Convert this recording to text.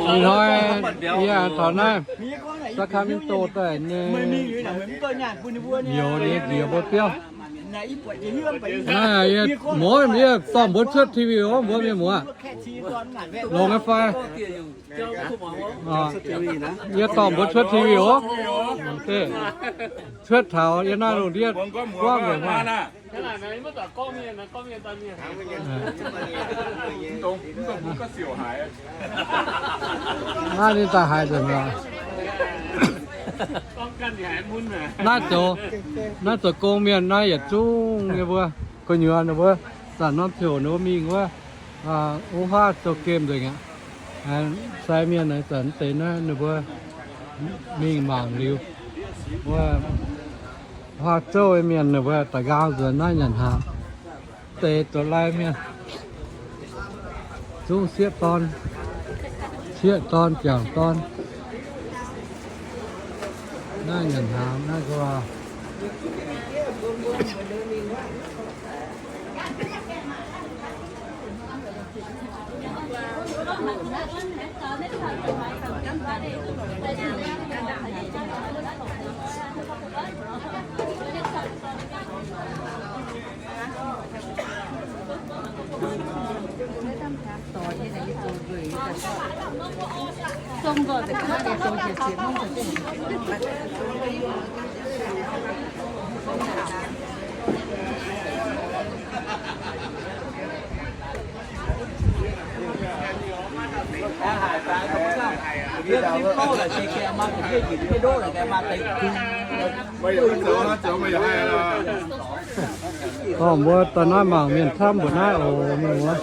Ih hnoi yie taux naaiv Sacramento daaih nyei, youz nyei njiec mbuo biauv. Naaiv yie muoz, yie dorh mbuo cuotv T V oc, mbuo mienh muoz. Longx nyei fai? Yie dorh mbuo cuotv T V oc. Cuotv taux yie naaiv lungh ndiev guangv nzengc maah. Naaiv ninh daaih haiz nzengc oc. Naaiv zoux, naaiv zoux gong mienh naaiv yietc zungv nyei mbuo gu'nyuoz ninh mbuo zanc norm ziouc ninh mbuo mingh wuov, wuov huaav zouv gemh nzengc aqv. Sai mienh naaiv zanc deix naaiv ninh mbuo mingh mangc liuz, wuov huaav zouv mienh ninh mbuo da'nqaang nzuonx naaiv nyanc hnaangx. Deix zoux lai mienh zungv sieqv dorn, sieqv dorn, jangc dorn. Naaiv nyanc hnaangx naaiv nqox. Gorngv mbuo daaih naaiv mangc mienh camv mbuoqc naaiv oc, mienh muoz.